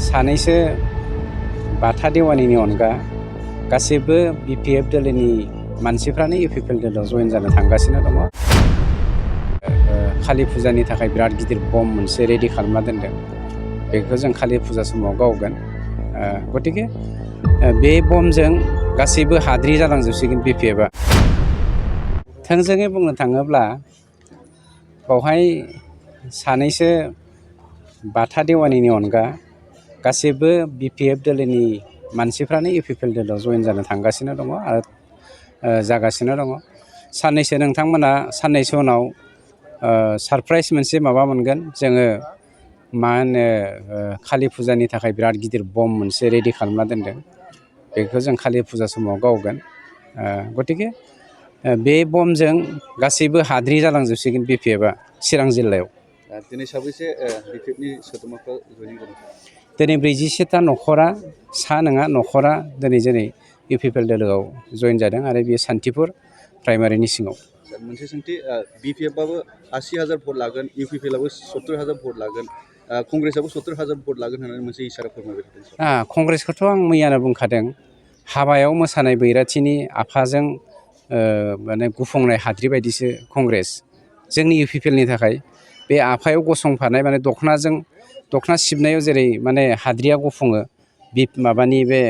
सानैसो बाथा देवानिनि अनगा गासैबो बिपिएफ दोलोनि मानसिफ्रानो इउपिपिएल दोलोआव जयेन जानो थांगासिनो दङ। कालि फुजानि थाखाय बिराद गिदिर बम मोनसे रेडि खालामना दोनदों। बेखौ जों कालि फुजा समाव गावगोन। गतिके बे बमजों गासैबो हाद्रि जालांजोबसिगोन बिपिएफआ। थोंजोङै बुंनो थाङोब्ला बावहाय सानैसो बाथा देवानिनि अनगा गासैबो बिपिएफ दोलोनि मानसिफ्रानो इउपिपिएल दोलोआव जयेन जानो थांगासिनो दङ आरो जागासिनो दङ। साननैसो नोंथांमोना साननैसो उनाव सारप्राइज मोनसे माबा मोनगोन। जोङो मा होनो कालि फुजानि थाखाय बिराद गिदिर बम मोनसे रेडि खालामना दोनदों। बेखौ जों कालि फुजा समाव गावगोन। गतिके बे बमजों गासैबो हाद्रि जालांजोबसिगोन बिपिएफआ चिरां जिल्लायाव। दिनै साबैसे बिपिएफनि सोद्रोमाफ्रा जयेनिं जादों? दिनै 47टा न'खरा नङा न'खरा दिनै इउपिपिएल दोलोआव जयेन जादों आरो बेयो सान्थिपुर प्राइमारिनि सिङाव। मोनसे सोंथि, बिपिएफआबो 80,000 भट लागोन, इउपिपिएलआबो 70,000 भट लागोन, कंग्रेसआबो 70,000 भट लागोन होननानै मोनसे इसारा फोरमायबाय थादों। कंग्रेसखौथ' आं मैयानो बुंखादों। हाबायाव मोसानाय बैराथिनि आफाजों माने गुफुंनाय हाद्रि बायदिसो कंग्रेस। जोंनि इउपिपिएलनि थाखाय बे आफायाव गसंफानाय माने दखना सिबनायाव जेरै माने हाद्रिया गुफुङो माबानि बे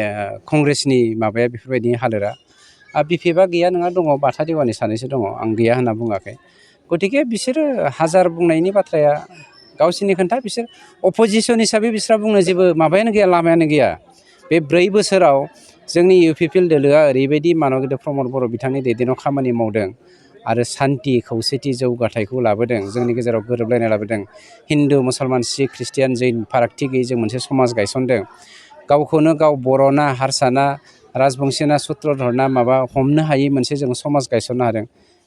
कंग्रेसनि माबाया बेफोरबायदि हालोदा। बिपिएफआ गैया नङा दङ, बाथा देवानि सानैसो दङ, आं गैया होनना बुङाखै। गतिके बिसोरो हाजार बुंनायनि बाथ्राया गावसोरनि खोन्था। बिसोर अपोजिसन हिसाबै बिस्रा बुंनो जेबो माबायानो गैया, लामायानो गैया। बे 4 बोसोराव जोंनि इउपिपिएल दोलोआ ओरैबायदि मानबगिरि प्रमद बर' बिथांनि दैदेननायाव खामानि मावदों आरो सान्थि खौसेथि जौगाथायखौ लाबोदों। जोंनि गेजेराव गोरोबलायनाय लाबोदों। हिन्दु मुसलमान सिख ख्रिस्टियान जैन फारागथि गैयै जों मोनसे समाज गायसनदों। गावखौनो गाव बर'ना हारसाना राजबंसिना सुत्रधरना माबा हमनो हायै मोनसे जों समाज गायसननो हादों।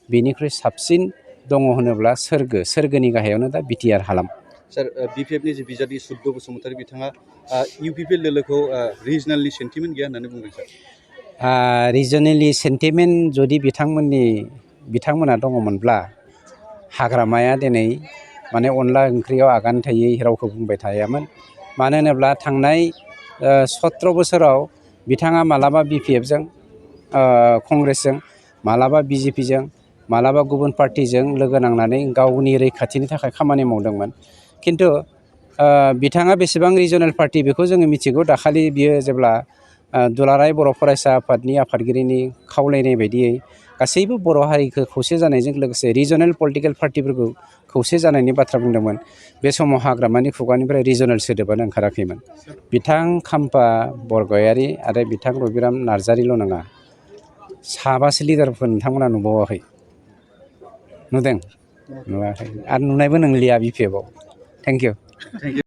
बेनिख्रुइ साबसिन दङ होनोब्ला सोरगोनि गाहायावनो दा बिटिआर हालाम। सार, बिपिएफनि जे बिजाथि सुद्द बसुमतारी बिथाङा इउपिपिएल दोलोखौ रिजनेलनि सेन्टिमेन्ट गैया होननानै बुंदों सार। रिजनेलि सेन्टिमेन्ट जुदि बिथांमोना दङमोनब्ला हाग्रामाया दिनै माने अनला ओंख्रियाव आगान थायै रावखौ बुंबाय थायामोन। मानो होनोब्ला थांनाय 17 बोसोराव बिथाङा मालाबा बिपिएफजों कंग्रेसजों, मालाबा बिजेपिजों, मालाबा गुबुन पार्टिजों लोगो नांनानै गावनि रैखाथिनि थाखाय खामानि मावदोंमोन। खिन्थु बिथाङा बेसेबां रिजनेल पार्टि बेखौ जोङो मिथिगौ। दाखालि बियो जेब्ला दुलाराय बर' फरायसा आफादनि आफादगिरिनि खावलायनाय बायदियै गासैबो बर' हारिखौ खौसे जानायजों लोगोसे रिजनेल पलिटिकेल पार्टिफोरखौ खौसे जानायनि बाथ्रा बुंदोंमोन। बे समाव हाग्रामानि खुगानिफ्राय रिजनेल सोदोबानो ओंखाराखैमोन। बिथां खाम्फा बरगयारि आरो बिथां रबिराम नार्जारिल' नङा, 7 लिडारफोर नोंथांमोना नुबावाखै? नुदों? नुवाखै आरो नुनायबो नंलिया बिपिएफआव। Thank you.